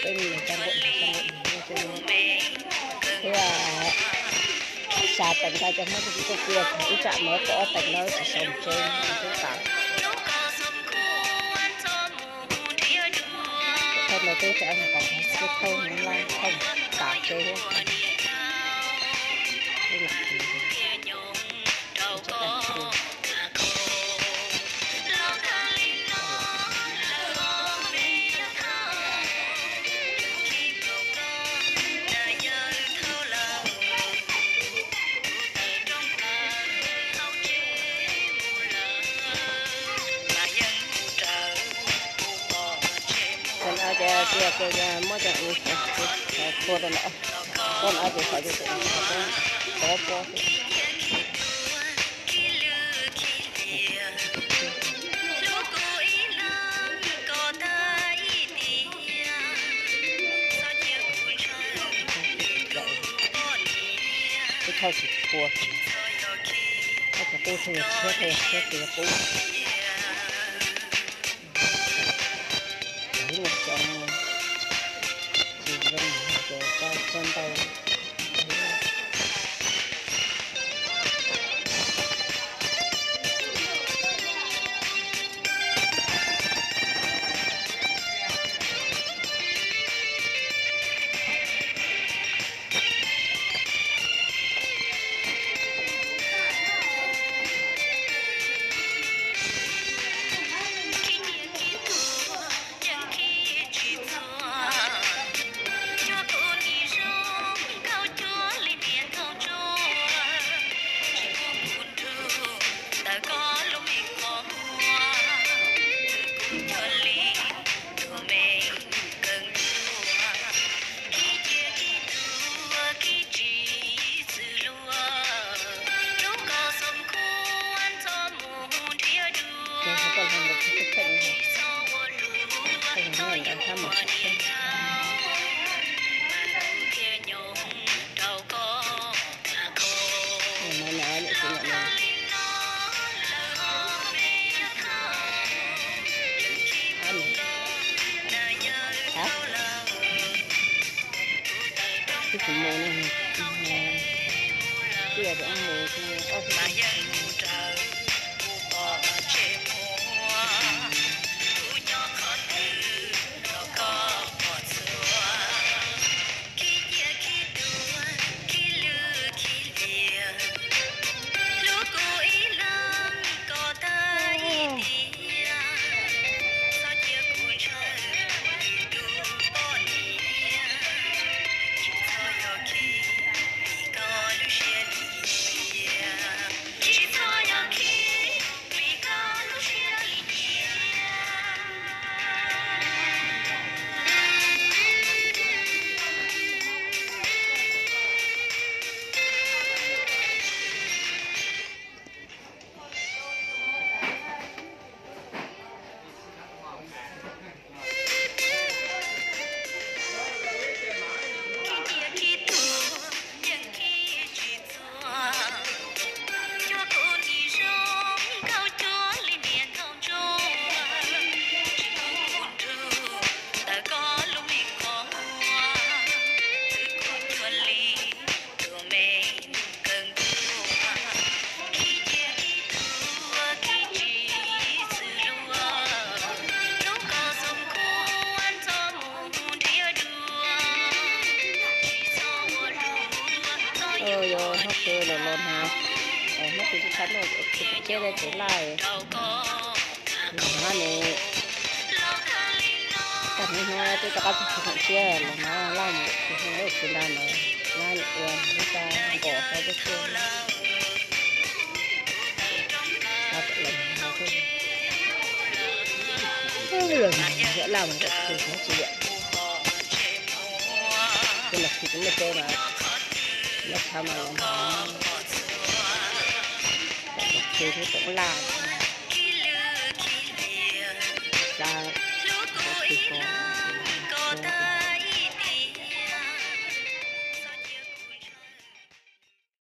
Peb me nyuam coj nqaim, coj nqaim thiab xya teev nqa cov Hmoob tub tub kiag, ib tsam no kaum ob teev no tsis sau tsev, tub tas. Thauj no teb tsa tas, teb thauj Hmoob Laj thauj tas tsev thiab. Cov no ces muab cov tua rau no, tua no ces xav tus tus tov pob xwb. Ib thauj tsis pua, thauj tsis qub, thauj yog tshiab, thauj yog tshiab ces yog qub. Cov ib nyuag xyoo tsis zoo ces tso tso ntau. Twb tsis mus no, twb yog tias mus ob peb Yuav hmoob twg los los hnav, hmoob twg tsis tshua noj txiv pheem tshiab thiab txiv laj, los hnav ne. Tag hmo no twb rov qab txiv pheem tshiab los hnav laj mus tsis hmoo lawm tsis nta no, laj ua lub rab npos rau peb tuaj. Laj mus kom tsis hnav tsis liam. Ces los khi tus me teb mas, los tshav mas los hnav, khi thiab toom laj, xav khi ko.